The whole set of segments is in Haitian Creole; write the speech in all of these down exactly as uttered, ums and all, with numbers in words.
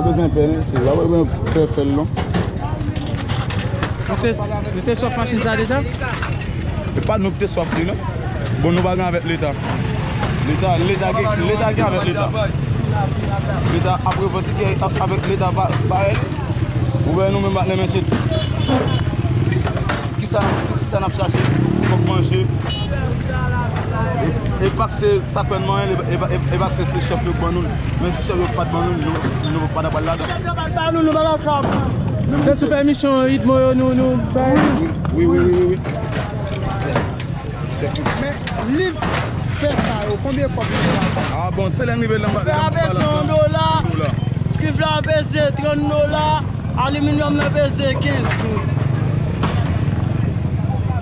Bezwen pè, mesye, pa bezwen pè fè l non. Nou te, nou te sòf machin sa deja? E pa nou ki te sòf li non. Bon, nou pa gen avèk Leta. Leta, Leta gen, Leta gen avèk Leta. Leta ap revandike avèk Leta pa, parèy. Ou wè nou menm ak nan men se kisa, kisa n ap chache? Fòk manje. E, e pa k se sa k fè n manyen, e, e, e pa k se, se chèf yo k ban nou l. Men si chèf yo pa t ban nou l, nou, nou pa t ap al ladan. Se sou pèmisyon Idmo yo nou, nou bay. Wi, wi, wi, wi, wi. Men liv fè sa yo, konbyen kòb li fè? Ah bon, se lè n rive la, m pa, m pa lanse yon dola. Liv la peze trant dola, aliminyòm nan peze kenz goud.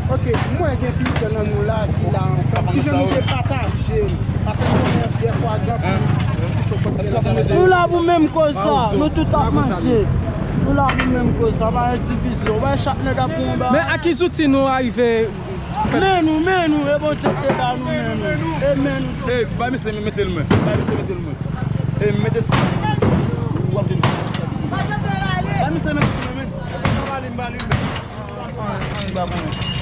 Ok, mwen gen plizyè nan nou la ki la ansanm. Kijan nou te pataje? Paske nou konnen dèfwa gen anpil diskisyon kòm gen la. Nou la pou menm koz sa, nou tout ap manje. Nou la pou menm koz sa, pa gen divizyon. Wè chak nèg ap pran yon bagay. Men ak ki zouti nou arive Men nou, men nou, e Bondye ki te ba nou men nou. E men nou. E, bay misye mete l mwen. Bay misye mete l mwen. E mete si. W ap vin. Bay misye mete l mwen, men. Ba li, ba li, men. Ba mwen.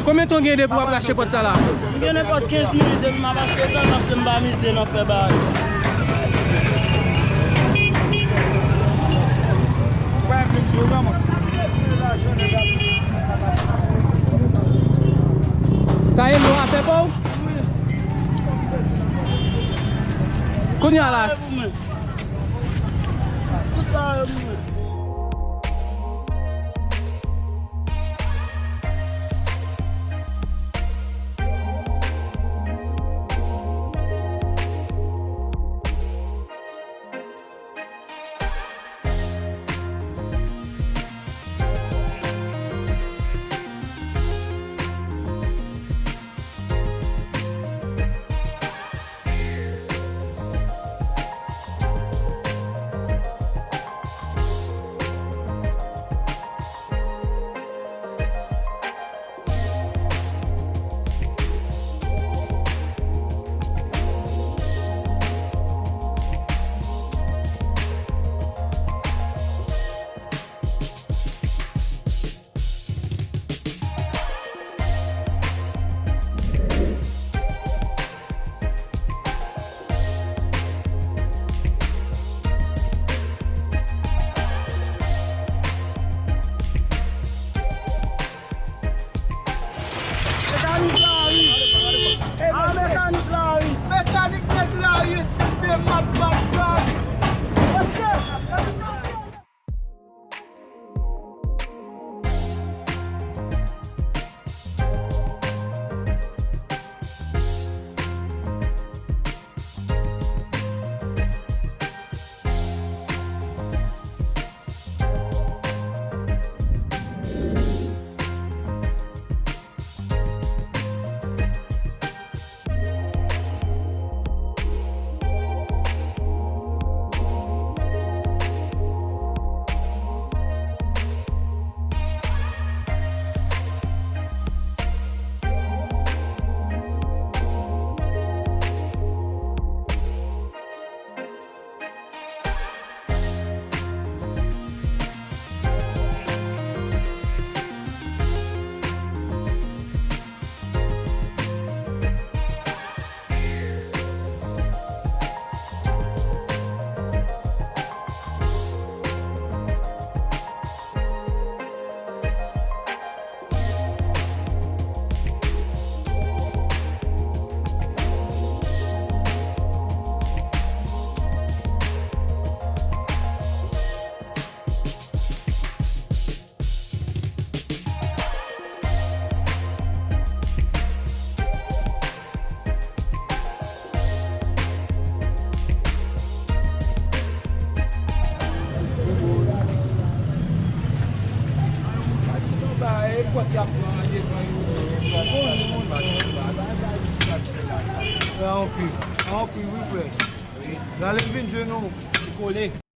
Konbyen tan w gen depi w ap rache pòt sa la? M gen nenpòt kenz minit depi m ap achte tan paske m pa mize nan fè bagay. Sa e nou a fè pa w? Kounye a la. Pou sa e mwen. Anpil, anpil, wi, frè. Gade vin jwenn nou. Kole.